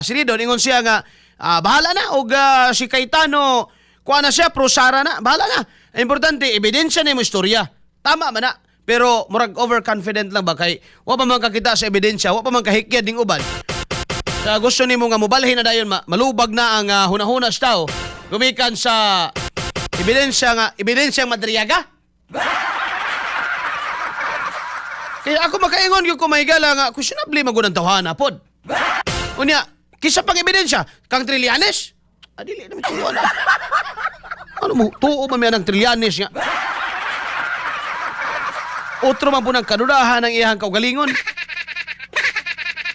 Si Ridon, ingon siya nga bahala na og si Cayetano, kuha na siya, pro Sara na, bahala na. Ang importante, ebidensya na imo istorya. Tama man na. Pero murag overconfident lang ba kay wa pa man kakita sa ebidensya, wa pa man kahikyad ning uban. Sa gusto nimo nga mobalhin na dayon, malubag na ang hunahuna sa tao gumikan sa ebidensya nga ebidensyang Madriaga. Kaya ako makaingon gyud ko, mahigala, nga questionable man gud ang tawhana pod. Unya, kinsa pang ebidensya? Kang Trillanes? Ah, dili naman tuo na. Ano mo, tuo man ang Trillanes nga. Otro man po ng kadudahan ng iyang kaugalingon.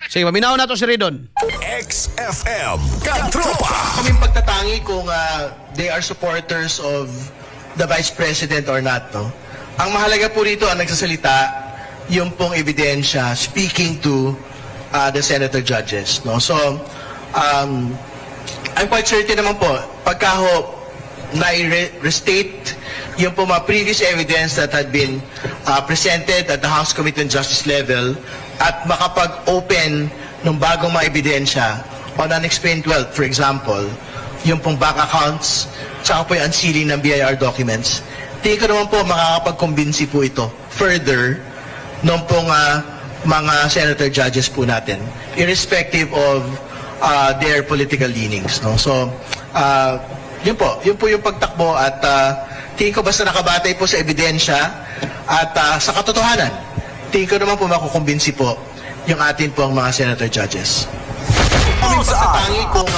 Sige, paminaw na to si Ridon. XFM Katropa. Kaming pagtatangi kung they are supporters of the Vice President or not, no? Ang mahalaga po rito, ang nagsasalita, yung pong ebidensya speaking to the senator judges, no? So, I'm quite certain naman po, pagka ho na-restate yung po mga previous evidence that had been presented at the House Committee on Justice level at makapag-open ng bagong mga ebidensya on unexplained wealth, for example, yung pong bank accounts, tsaka po yung unsealing ng BIR documents, tingin ko naman po makakapag-kumbinsi po ito further nung pong mga senator judges po natin, irrespective of their political leanings. No? So, yun po yung pagtakbo at tingin ko basta nakabatay po sa ebidensya at sa katotohanan, tingin ko naman po makukumbinsi po yung atin pong mga senator judges. Kaming pagtatangi kung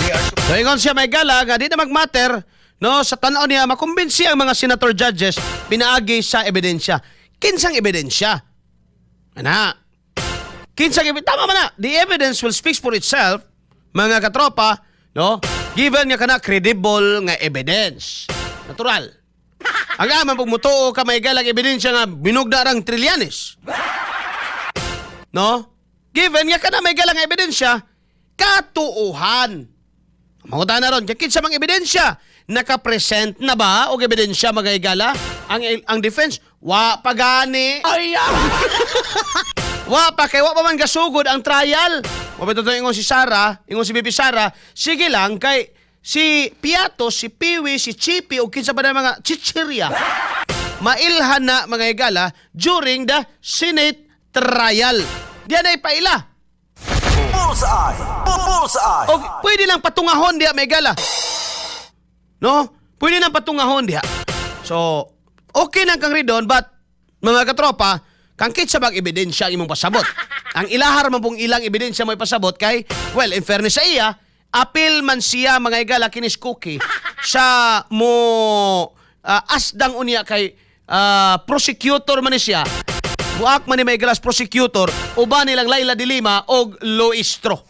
they are So ingon siya, may gala nga di na magmatter, no, sa tan-aw niya makumbinsi ang mga senator judges pinaagi sa ebidensya. Kinsang ebidensya? Ana. Kinsang ebidensya? Tama man na. The evidence will speak for itself, mga katropa, no? Given nga kana credible nga evidence. Natural. Ang aman pag mutuo ka, may galang ebidensya nga binugda rang Trillanes. No? Given nga kana may galang ebidensya, katuuhan. Mangutan na ron, kaya kinsa mang ebidensya, naka-present na ba og ebidensya, mga higala? Ang defense, wa pa gani. Ay, wa pa kay wa pa man gasugod ang trial. Wa pa totoo ingon si Sara, ingon si VP Sara, sige lang kay si Piatos, si Piwi, si Chipi o kinsa pa na mga chichirya. Mailhan na, mga higala, during the Senate trial. Diyan ay paila. Bullseye! Bullseye! O pwede lang patungahon diha, may gala. No? Pwede lang patungahon diha. So, okay nang kang Ridon, but mga katropa, kang kinsa bang ebidensya ang imong pasabot? Ang ilahar man pong ilang ebidensya mo ipasabot kay, well, in fairness sa iya, apil man siya, mga higala, kinis Cookie sa mo asdang unya kay prosecutor man ni siya. Muak man ni may galas prosecutor uban nilang Leila de Lima og Luistro.